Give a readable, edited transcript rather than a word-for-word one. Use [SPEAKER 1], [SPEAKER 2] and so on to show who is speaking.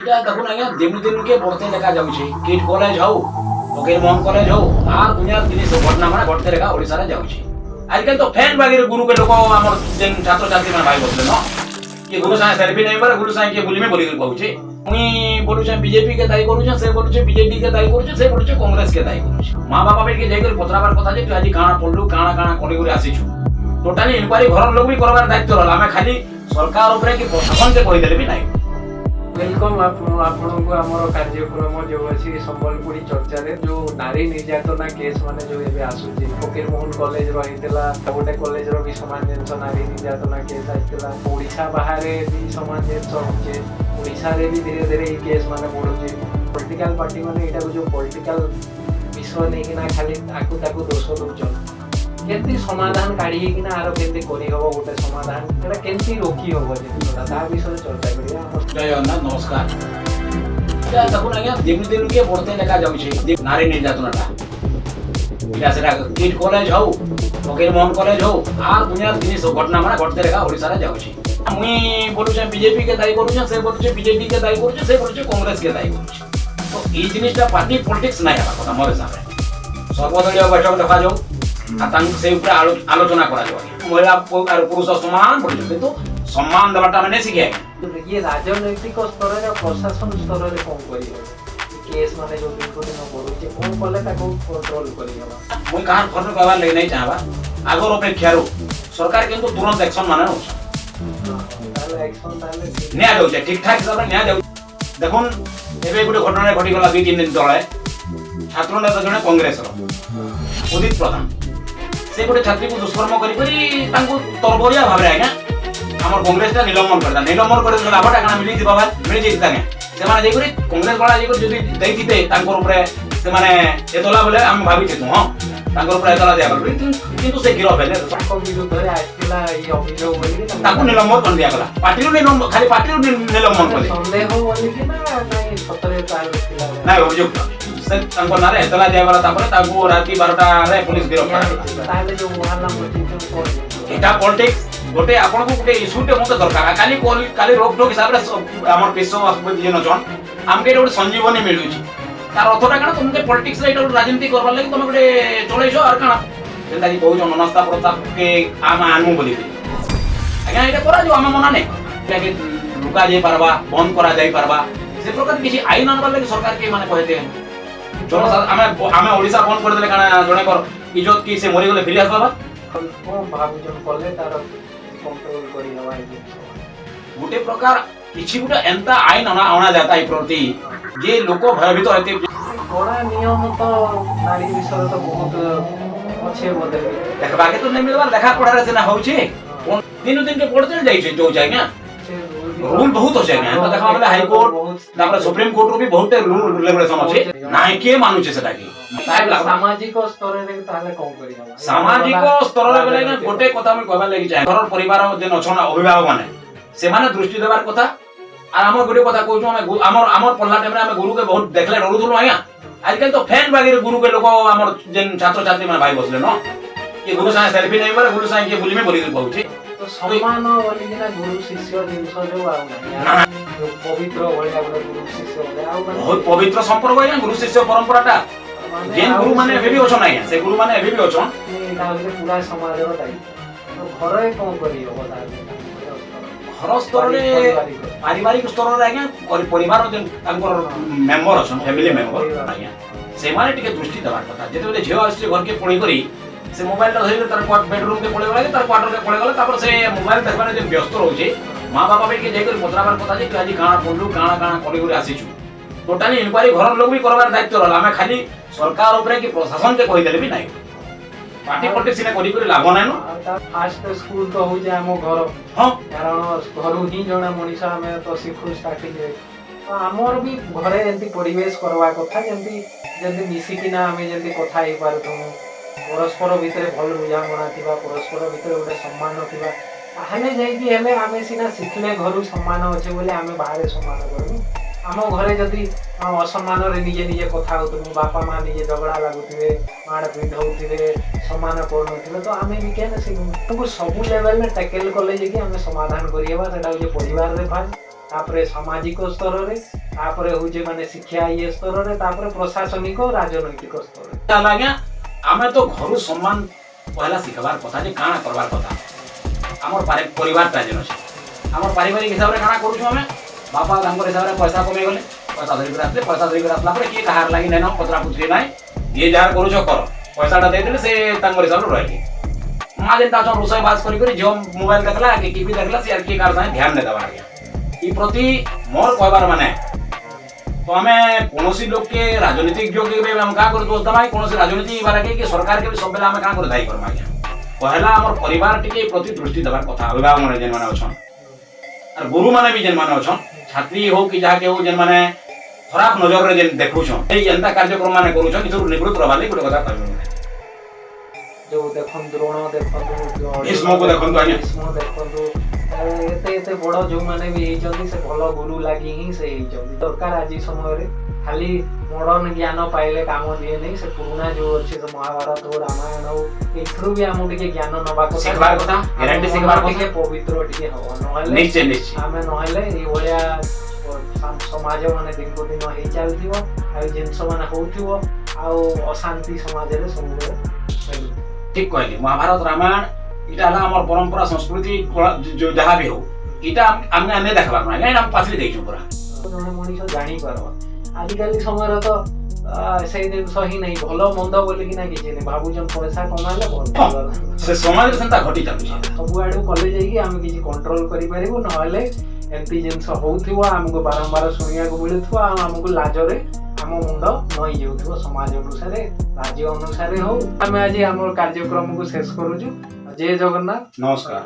[SPEAKER 1] ଏଇଟା ଦେଖୁନ୍ ଆଜ୍ଞା, ଦିନୁ ଦିନକେ ବଢତେ ଲେଖା ଯାଉଛି। କିଟ୍ କଲେଜ ହଉ, ଫକୀର ମୋହନ କଲେଜ ହଉ, ଆର୍ ଦୁନିଆର ଜିନିଷ ଘଟଣା ମାନେ ଘଟତେ ଲେଖା ଓଡ଼ିଶାରେ ଯାଉଛି। ଆଜିକାଲି ତ ଫ୍ୟାନ୍ ବାଗିରେ ଗୁରୁକେ ଲୋକ ଆମର ଯେନ୍ ଛାତ୍ରଛାତ୍ରୀ ମାନେ ଭାଇ ବସଲେ ନ, କିଏ ଗୁରୁ ସାଙ୍ଗେ ସେଲ୍ଫି ନେଇ ପାରେ, ଗୁରୁ ସାଙ୍ଗେ କିଏ ବୁଲିମି ବୋଲିକରି କହୁଛେ। ମୁଇଁ ବୋଲୁଛେ ବିଜେପି କେ ଦାୟୀ କରୁଛେ, ସେ ବୋଲୁଛେ ବିଜେଡି କେ ଦାୟୀ କରୁଛେ, ସେ ବୋଲୁଛେ କଂଗ୍ରେସ କେ ଦାୟୀ କରୁଛେ। ମା ବାପା ବି ଟିକେ ଯାଇକରି ପଚରାବାର କଥା ଯେ ତୁ ଆଜି କାଣା ପଢଲୁ, କାଣା କାଣା କରିକରି ଆସିଛୁ। ଟୋଟାଲି ଇନକ୍ୱାରି ଘରର ଲୋକ ବି କରବାର ଦାୟିତ୍ୱ ରହିଲା। ଆମେ ଖାଲି ସରକାର ଉପରେ କି ପ୍ରଶାସନକେ କହିଦେଲେ ବି ନାଇଁ।
[SPEAKER 2] Welcome ଆପଣଙ୍କୁ ଆମର କାର୍ଯ୍ୟକ୍ରମ ଯୋଉ ଅଛି ସମ୍ବଲପୁରୀ ଚର୍ଚ୍ଚାରେ। ଯୋଉ ନାରୀ ନିର୍ଯାତନା କେସ୍ ମାନେ ଯୋଉ ଏବେ ଆସୁଛି, ଫକୀର ମୋହନ କଲେଜର ହେଇଥିଲା, ଆଉ ଗୋଟେ କଲେଜର ବି ସମାନ ଜିନିଷ ନାରୀ ନିର୍ଯାତନା କେସ୍ ଆସିଥିଲା। ଓଡ଼ିଶା ବାହାରେ ବି ସମାନ ଜିନିଷ ହଉଛି, ଓଡ଼ିଶାରେ ବି ଧୀରେ ଧୀରେ ଏଇ କେସ୍ ମାନେ ବଢୁଛି। ପଲିଟିକାଲ ପାର୍ଟି ମାନେ ଏଇଟାକୁ ଯୋଉ ପଲିଟିକାଲ ବିଷୟ ନେଇକିନା ଖାଲି ଆକୁ ତାକୁ ଦୋଷ ଦଉଛନ୍, କେମିତି ସମାଧାନ କାଢି ହେଇକିନା ଆର କେମିତି କରିହବ ଗୋଟେ ସମାଧାନ, ଏଇଟା କେମିତି ରୋକି ହବ ଜିନିଷଟା, ତା ବିଷୟରେ ଚର୍ଚ୍ଚା କରିବା ଆମ।
[SPEAKER 1] ଜୟ ଜଗନ୍ନାଥ, ନମସ୍କାର। ଏଇଟା ଦେଖୁନ୍ ଆଜ୍ଞା, ଦିନୁ ଦିନକେ ବଢତେ ଲେଖା ଯାଉଛି ନାରୀ ନିର୍ଯାତନାଟା। ଏଇଟା ସେଟା କିଟ୍ କଲେଜ ହଉ, ଫକୀର ମୋହନ କଲେଜ ହଉ, ଆର୍ ଦୁନିଆର ଜିନିଷ ଘଟଣା ମାନେ ଘଟତେ ଲେଖା ଓଡ଼ିଶାରେ ଯାଉଛି। ମୁଇଁ ବୋଲୁଛେ ବିଜେପି କେ ଦାୟୀ କରୁଛେ, ସେ ବୋଲୁଛେ ବିଜେଡି କେ ଦାୟୀ କରୁଛେ, ସେ ବୋଲୁଛେ କଂଗ୍ରେସ କେ ଦାୟୀ କରୁଛେ। ତ ଏଇ ଜିନିଷଟା ପାର୍ଟି ପଲିଟିକ୍ସ ନାଇଁ ହେବା କଥା। ମୋର ହିସାବରେ ସର୍ବଦଳୀୟ ବୈଠକ ଡକାଯାଉ ଆଉ ତାଙ୍କୁ ସେଇ ଉପରେ ଆଲୋଚନା କରାଯାଉ। ଆଜ୍ଞା, ମହିଳା ଆଉ ପୁରୁଷ ସମାନ ପଡିଛୁ, କିନ୍ତୁ ସମ୍ମାନ ଦେବାଟା ଆମେ ନାଇଁ ଶିଖେ ଆଜ୍ଞା।
[SPEAKER 2] ଇଏ ରାଜନୈତିକ ସ୍ତରରେ ଆଉ ପ୍ରଶାସନ ସ୍ତରରେ କଣ କରିହବ? କେସ୍ ମାନେ ଯୋଉ ଦିନକୁ ଦିନ ବଢୁଛି, କଣ କଲେ ତାକୁ କଣ୍ଟ୍ରୋଲ କରିହବ?
[SPEAKER 1] ମୁଇଁ କାହାର ଘର କହିବାର ଲାଗି ନାଇଁ ଚାହବା, ଆଗର ଅପେକ୍ଷାରୁ ସରକାର କିନ୍ତୁ ତୁରନ୍ତ ଆକ୍ସନ ମାନେ ନଉଛନ୍।
[SPEAKER 2] ତାହେଲେ ଆକ୍ସନ ତାହେଲେ ଠିକ
[SPEAKER 1] ନିଆଯାଉଛେ, ଠିକ ଠାକ ହିସାବରେ ନିଆଯାଉଛି। ଦେଖୁନ୍, ଏବେ ଗୋଟେ ଘଟଣା ଘଟିଗଲା 2-3 ଦିନ ତଳେ। ଛାତ୍ର ନେତା ଜଣେ କଂଗ୍ରେସର ଉଦିତ ପ୍ରଧାନ, ସେ ଗୋଟେ ଛାତ୍ରୀକୁ ଦୁଷ୍କର୍ମ କରି କରି ତାଙ୍କୁ ତରବରିଆ ଭାବରେ ଆଜ୍ଞା ଆମର କଂଗ୍ରେସଟା ନିଲମ୍ବନ କରିଦେଲା। ନିଲମ୍ବନ କରିଦେଲେ ଲାଭଟା କାଣା ମିଳିଥିବା ବା ମିଳିଯାଇଥିଲା ଆଜ୍ଞା? ସେମାନେ ଯାଇକରି କଂଗ୍ରେସ ବାଲା ଯାଇକରି ଯଦି ଦେଇଥିତେ ତାଙ୍କର ଉପରେ ସେମାନେ ଏତଲା ବୋଲେ ଆମେ ଭାବିଥିଲୁ, ହଁ, ତାଙ୍କର ଉପରେ ଏତଲା ଦିଆଗଲା ବୋଲି, କିନ୍ତୁ ସେ ଗିରଫ ହେଲେ।
[SPEAKER 2] ତାଙ୍କ ବିରୁଦ୍ଧରେ ଆସିଥିଲା ଏଇ ଅଭିଯୋଗ ବୋଲିକି
[SPEAKER 1] ତାକୁ ନିଲମ୍ବନ କରି ଦିଆଗଲା ପାର୍ଟିରୁ। ନିଲମ୍ବନ ଖାଲି ପାର୍ଟିରୁ ନିଲମ୍ବନ କଲେ।
[SPEAKER 2] ସନ୍ଦେହ ବୋଲିକି ନା ନାଇଁ ସତରେ ତାହେଲେ ଥିଲା?
[SPEAKER 1] ନାଇଁ, ଅଭିଯୁକ୍ତ ସେ, ତାଙ୍କ ନାଁରେ ଏତଲା ଦିଆଗଲା। ତାପରେ ତାକୁ ରାତି 12ଟାରେ ପୋଲିସ ଗିରଫ କରାଗଲା।
[SPEAKER 2] ତାହେଲେ ଯୋଉ ମହାନା ବଜେଇଛନ୍ତି କଣ ଜିନିଷ?
[SPEAKER 1] ଏଟା ପଲିଟିକ୍ସ ଗୋଟେ। ଆପଣଙ୍କୁ ଗୋଟେ ଇସ୍ୟୁଟେ ମତେ ଦରକାର। କାଲି କାଲି ରୋକ ଠୋକ ହିସାବରେ ଆମର ବିଶ୍ୱ ସଭାପତି ଯେନ୍ ଅଛନ୍, ଆମକେ ଏଇଟା ଗୋଟେ ସଞ୍ଜୀବନୀ ମିଳୁଛି। ତାର ଅର୍ଥଟା କାଣା? ତୁମକେ ପଲିଟିକ୍ସରେ ଏଇଟା ଗୋଟେ ରାଜନୀତି କରବାର ଲାଗି ତମେ ଗୋଟେ ଚଳେଇଛ। ଆର୍ କାଣା ଯେନ୍ତା କି କହୁଛନ୍ ଅନାସ୍ଥା ପ୍ରସ୍ତାବକେ ଆମେ ଆନମୁ ବୋଲିକରି, ଆଜ୍ଞା, ଏଇଟା କରାଯିବ, ଆମେ ମନା ନାଇଁ। ଏଟାକେ ରୋକା ଯାଇ ପାରବା, ବନ୍ଦ କରାଯାଇ ପାରବା, ସେ ପ୍ରକାର କିଛି ଆଇନ ଆନବାର ଲାଗି ସରକାର କେ ମାନେ କହିତେ ଜନସାଧାରଣ। ଆମେ ଓଡ଼ିଶା ବନ୍ଦ କରିଦେଲେ କାଣା ଜଣଙ୍କର ଇଜ୍ଜତ କି ସେ ମରିଗଲେ ଫେରି আসবা?
[SPEAKER 2] କଣ ଭାବୁଛନ୍ କଲେ ତାର କଣ୍ଟ୍ରୋଲ କରିହବା ଏଇ ଜିନିଷ?
[SPEAKER 1] ଗୋଟେ ପ୍ରକାର କିଛି ଗୋଟେ ଏନ୍ତା ଆଇନ ଅଣା ଯାତା ଏଇ ପ୍ରତି ଯେ ଲୋକ ଭୟଭୀତ ହେତେ।
[SPEAKER 2] କଡା ନିୟମ ତ ନାରୀ ବିଷୟରେ ତ ବହୁତ ଅଛି ବୋଧେ ବି।
[SPEAKER 1] ଦେଖବାକେ ତ ନାଇଁ ମିଲବାର, ଲେଖା ପଢାରେ ସିନା ହଉଛି। ଦିନୁ ଦିନକେ ବଢତେ ଯାଇଛେ ଯୋଉ ଆଜ୍ଞା।
[SPEAKER 2] ସେ
[SPEAKER 1] ରୁଲ ବହୁତ ଅଛି ଆଜ୍ଞା। ଏନ୍ତା ଦେଖବା ବେଲେ ହାଇକୋର୍ଟ, ତାପରେ ସୁପ୍ରିମ କୋର୍ଟରୁ ବି ବହୁତ ରୁଲ ରେଗୁଲେସନ ଅଛି। ନାଇଁ, କିଏ ମାନୁଛେ ସେଟା କି ଟାଇମ ଲାଗବା।
[SPEAKER 2] ସାମାଜିକ ସ୍ତରରେ ତାହେଲେ କଣ କରିହବ?
[SPEAKER 1] ସାମାଜିକ ସ୍ତରରେ ବେଲେ ଆଜ୍ଞା, ଗୋଟେ କଥା ମୁଇଁ କହିବାର ଲାଗି ଚାହେଁ। ଘରର ପରିବାର ଯେନ୍ ଅଛନ୍ ଅଭିଭାବକ ମାନେ, ସେମାନେ ଦୃଷ୍ଟି ଦେବାର କଥା। আর আমার ଗୋଟେ କଥା କହୁଛୁ, ଆମେ ଆମର ପଢଲା ଟାଇମରେ ଆମେ ଗୁରୁକେ ବହୁତ ଦେଖିଲେ ଡରୁଥିଲୁ ଆଜ୍ଞା। ଆଜିକାଲି ତ ଫ୍ୟାନ୍ ବାଗିରେ ଗୁରୁକେ ଲୋକ ଆମର ଯେନ୍ ଛାତ୍ରଛାତ୍ରୀ ମାନେ ଭାଇ ବସଲେ ନ, କିଏ ଗୁରୁ ସାଙ୍ଗେ ସେଲ୍ଫି ନେଇ ପାରେ, ଗୁରୁ ସାଙ୍ଗେ କିଏ ବୁଲିମି ବୋଲିକରି କହୁଛେ।
[SPEAKER 2] ତ ସମ୍ମାନ ବୋଲିକିନା ଗୁରୁ ଶିଷ୍ୟ ଜିନିଷ ଯୋଉ ଆଉ ନାହିଁ।
[SPEAKER 1] ନା।
[SPEAKER 2] ଯୋଉ ପବିତ୍ର ଭଳିଆ ଗୋଟେ ଗୁରୁ ଶିଷ୍ୟ ଭଳିଆ ଆଉ ମାନେ
[SPEAKER 1] ବହୁତ ପବିତ୍ର ସମ୍ପର୍କ ଆଜ୍ଞା ଗୁରୁ ଶିଷ୍ୟ ପରମ୍ପରାଟା।
[SPEAKER 2] ମାନେ
[SPEAKER 1] ଯେନ୍
[SPEAKER 2] ଆଉ
[SPEAKER 1] ଗୁରୁ ମାନେ ଏବେ ବି ଅଛନ୍ ଆଜ୍ଞା, ସେ ଗୁରୁ ମାନେ ଏବେ ବି ଅଛନ୍।
[SPEAKER 2] ଏଇଟା ହଉଛି ପୁରା ସମାଜର ଦାୟିତ୍ୱ। ତ ଘରେ କଣ କରିହବ ତାହେଲେ?
[SPEAKER 1] ଘର ସ୍ତରରେ,
[SPEAKER 2] ପାରିବାରିକ।
[SPEAKER 1] ପାରିବାରିକ ସ୍ତରରେ ଆଜ୍ଞା, ପରିବାର ଯେନ୍ ତାଙ୍କର ମେମ୍ବର ଅଛନ୍, ଫ୍ୟାମିଲି ମେମ୍ବର ଆଜ୍ଞା, ସେମାନେ ଟିକେ ଦୃଷ୍ଟି ଦେବାର କଥା। ଯେତେବେଳେ ଝିଅ ଆସୁଛି ଘରକେ ପଢି କରି, ସେ ମୋବାଇଲଟା ଧରିକି ତାର ବେଡରୁମ୍ କେ ପଳେଇଗଲା କି ତାର କ୍ୱାର୍ଟର କେ ପଳେଇଗଲା, ତାପରେ ସେ ମୋବାଇଲ ଦେଖିବାରେ ଯେ ବ୍ୟସ୍ତ ରହୁଛି, ମା ବାପା ବି ଟିକେ ଯାଇକରି ପଚରାବାର କଥା ଯେ ତୁ ଆଜି କାଣା ପଢଲୁ, କାଣା କାଣା କରିକରି ଆସିଛୁ। ଟୋଟାଲି ଇନକ୍ୱାରି ଘରର ଲୋକ ବି କରବାର ଦାୟିତ୍ୱ ରହିଲା। ଆମେ ଖାଲି ସରକାର ଉପରେ କି ପ୍ରଶାସନକେ କହିଦେଲେ ବି ନାଇଁ। ପାର୍ଟି ପଲିଟିକ୍ସ ସିନେ କରି କରି ଲାଭ ନାଇଁ ନ।
[SPEAKER 2] ଆଉ ତା ଫାଷ୍ଟ ସ୍କୁଲ ତ ହଉଛି ଆମ ଘର। କାରଣ ଘରୁ ହିଁ ଜଣେ ମଣିଷ ଆମେ ତ ଶିଖୁ ଷ୍ଟାର୍ଟିଂରେ। ତ ଆମର ବି ଘରେ ଏମିତି ପରିବେଶ କରବା କଥା, ଯେମିତି ଯେମିତି ମିଶିକିନା ଆମେ ଯେମିତି କଥା ହେଇପାରୁଥିମୁ, ପରସ୍ପର ଭିତରେ ଭଲ ବୁଝାମଣା ଥିବା, ପରସ୍ପର ଭିତରେ ଗୋଟେ ସମ୍ମାନ ଥିବା, ତାହେଲେ ଯାଇକି ହେଲେ ଆମେ ସିନା ଶିଖିଲେ ଘରୁ ସମ୍ମାନ ଅଛି ବୋଲି ଆମେ ବାହାରେ ସମ୍ମାନ କରିବୁ। ଆମ ଘରେ ଯଦି ଅସମ୍ମାନରେ ନିଜେ ନିଜେ କଥା ହଉଥିବୁ, ବାପା ମା ନିଜେ ଝଗଡ଼ା ଲାଗୁଥିବେ, ମାଡ଼ ପିଟ ହଉଥିବେ, ସମ୍ମାନ କରୁନଥିବେ, ତ ଆମେ ବି କେନ ଶିଖିବୁ? ଆମକୁ ସବୁ ଲେଭେଲରେ ଟ୍ୟାକେଲ କଲେ ଯାଇକି ଆମେ ସମାଧାନ କରିହେବା। ସେଟା ହଉଛି ପରିବାରରେ ଫାଷ୍ଟ। ତାପରେ ସାମାଜିକ ସ୍ତରରେ, ତାପରେ ହଉଛି ମାନେ ଶିକ୍ଷା ଇଏ ସ୍ତରରେ, ତାପରେ ପ୍ରଶାସନିକ ରାଜନୈତିକ ସ୍ତରରେ।
[SPEAKER 1] ତାହେଲେ ଆଜ୍ଞା, ଆମେ ତ ଘରୁ ସମ୍ମାନ ପହଲା ଶିଖବାର କଥା ଯେ କାଣା କରବାର କଥା। ଆମର ପରିବାରଟା ଯେନ୍ ଅଛି, ଆମର ପାରିବାରିକ ହିସାବରେ କାଣା କରୁଛୁ ଆମେ? ବାପା ତାଙ୍କର ହିସାବରେ ପଇସା କମେଇ ଗଲେ, ପଇସା ଧରିକରି ଆସିଲେ। ପଇସା ଧରିକରି ଆସିଲା ପରେ କିଏ କାହାର ଲାଗି ନାଇଁନ, ପଚରା ପୁଚରି ନାଇଁ, ଯିଏ ଯାହାର କରୁଛ କର, ପଇସାଟା ଦେଇଦେଲେ, ସେ ତାଙ୍କର ହିସାବରେ ରହିଲେ। ମା ଯେନ୍ଟା ଅଛନ୍, ରୋଷେଇ ବାସ କରି କରି ଝିଅ ମୋବାଇଲ ଦେଖିଲା କି ଟିଭି ଦେଖିଲା, ସେ ଆର୍ କିଏ କାହାର ସାଙ୍ଗେ ଧ୍ୟାନ ନାଇଁ ଦେବାର ଆଜ୍ଞା। ଇ ପ୍ରତି ମୋର କହିବାର ମାନେ ତ ଆମେ କୌଣସି ଲୋକକେ, ରାଜନୀତିକ ଯୋଗେ ବି ଆମେ କାଁ କରି ଦୋଷ ଦେମା, କୌଣସି ରାଜନୀତି ବାଲାକେ କି ସରକାରକେ ବି ସବୁବେଲେ ଆମେ କାଁ କରି ଦାୟୀ କର୍ମା ଆଜ୍ଞା? ପହେଲା ଆମର ପରିବାର ଟିକେ ଏ ପ୍ରତି ଦୃଷ୍ଟି ଦେବାର କଥା। ଅଭିଭାବକ ମାନେ ଯେନ୍ମାନେ ଅଛନ୍ ଆର୍ ଗୁରୁମାନେ ବି ଯେନ୍ମାନେ ଅଛନ୍, ଛାତ୍ରୀ ହଉ କି ଯାହାକେ ହଉ, ଯେନ୍ମାନେ ଖରାପ ନଜରରେ ଯେନ୍ ଦେଖୁଛନ୍, ଏଇ ଏନ୍ତା କାର୍ଯ୍ୟକ୍ରମ ମାନେ କରୁଛନ୍, ଏଥିରୁ ନିବୃତ୍ତ ରହିବାର ଲାଗି ଗୋଟେ କଥା କହିବି ମୁଁ।
[SPEAKER 2] ଯୋଉ ଦେଖନ୍ତୁ, ଦ୍ରୋଣ ଦେଖନ୍ତୁ,
[SPEAKER 1] ଭୀଷ୍ମକୁ ଦେଖନ୍ତୁ ଆଜ୍ଞା।
[SPEAKER 2] ଭୀଷ୍ମ ଦେଖନ୍ତୁ, ଆଉ ଏତେ ଏତେ ବଡ ଯୋଉମାନେ ବି ହେଇଛନ୍ତି, ସେ ଭଲ ଗୁରୁ ଲାଗି ହିଁ ସେ ହେଇଛନ୍ତି। ଦରକାର ଆଜି ସମୟରେ ଖାଲି ମଡର୍ନ ଜ୍ଞାନ ପାଇଲେ କାମ ଦିଏ ନାହିଁ। ସେ ପୁରୁଣା ଯୋଉ ଅଛି, ସେ ମହାଭାରତ ହଉ, ରାମାୟଣ ହଉ, ଏଥିରୁ ବି ଆମକୁ ଟିକେ ଜ୍ଞାନ ନବା କଥା।
[SPEAKER 1] ଶିଖବାର କଥା, ଗ୍ୟାରେଣ୍ଟି
[SPEAKER 2] ଆମ
[SPEAKER 1] ଶିଖବାର
[SPEAKER 2] ମନ
[SPEAKER 1] କଥା।
[SPEAKER 2] ଟିକେ ପବିତ୍ର ଟିକେ ହବ, ନହେଲେ
[SPEAKER 1] ନିଶ୍ଚୟ ନିଶ୍ଚୟ
[SPEAKER 2] ଆମେ ନହେଲେ ଏଇଭଳିଆ ସମାଜ ମାନେ ଦିନକୁ ଦିନ ହେଇ ଚାଲିଥିବ, ଆଉ ଜିନିଷ ମାନେ ହଉଥିବ, ଆଉ ଅଶାନ୍ତି ସମାଜରେ ସବୁବେଳେ ଫେଲୁଥିବ।
[SPEAKER 1] ଠିକ କହିଲେ। ମହାଭାରତ, ରାମାୟଣ ଏଇଟା ହେଲା ଆମର ପରମ୍ପରା, ସଂସ୍କୃତି, କଳା, ଯୋଉ ଯାହା ବି ହଉ, ଏଇଟା ଆମେ ଆମେ ଦେଖବାର ନା ଆଜ୍ଞା, ଏଇଟା ଆମେ ପାଛଲି ଦେଇଛୁ ପୁରା।
[SPEAKER 2] ଜଣେ ମଣିଷ ଜାଣିପାରବା। ଆଜିକାଲି ସମୟରେ ତ ସେଇ ଜିନିଷ ହିଁ ନାହିଁ। ଭଲ ମନ୍ଦ ବୋଲିକିନା କିଛି ନାହିଁ, ଭାବୁଛନ୍ ପଇସା କମାଇଲେ ଭଲ ହେଇଗଲା।
[SPEAKER 1] ସେ ସମାଜରେ ସେନ୍ତା ଘଟି ଚାଲୁଛି।
[SPEAKER 2] ସବୁଆଡୁ କଲେ ଯାଇକି ଆମେ କିଛି କଣ୍ଟ୍ରୋଲ କରିପାରିବୁ, ନହେଲେ ଏମିତି ଜିନିଷ ହଉଥିବ, ଆମକୁ ବାରମ୍ବାର ଶୁଣିବାକୁ ମିଳୁଥିବ, ଆଉ ଆମକୁ ଲାଜରେ ଆମ ମୁଣ୍ଡ ନଇଁ ଯାଉଥିବ, ସମାଜ ଅନୁସାରେ, ରାଜ୍ୟ ଅନୁସାରେ ହଉ। ଆମେ ଆଜି ଆମର କାର୍ଯ୍ୟକ୍ରମକୁ ଶେଷ କରୁଛୁ। ଜୟ ଜଗନ୍ନାଥ।
[SPEAKER 1] ନମସ୍କାର।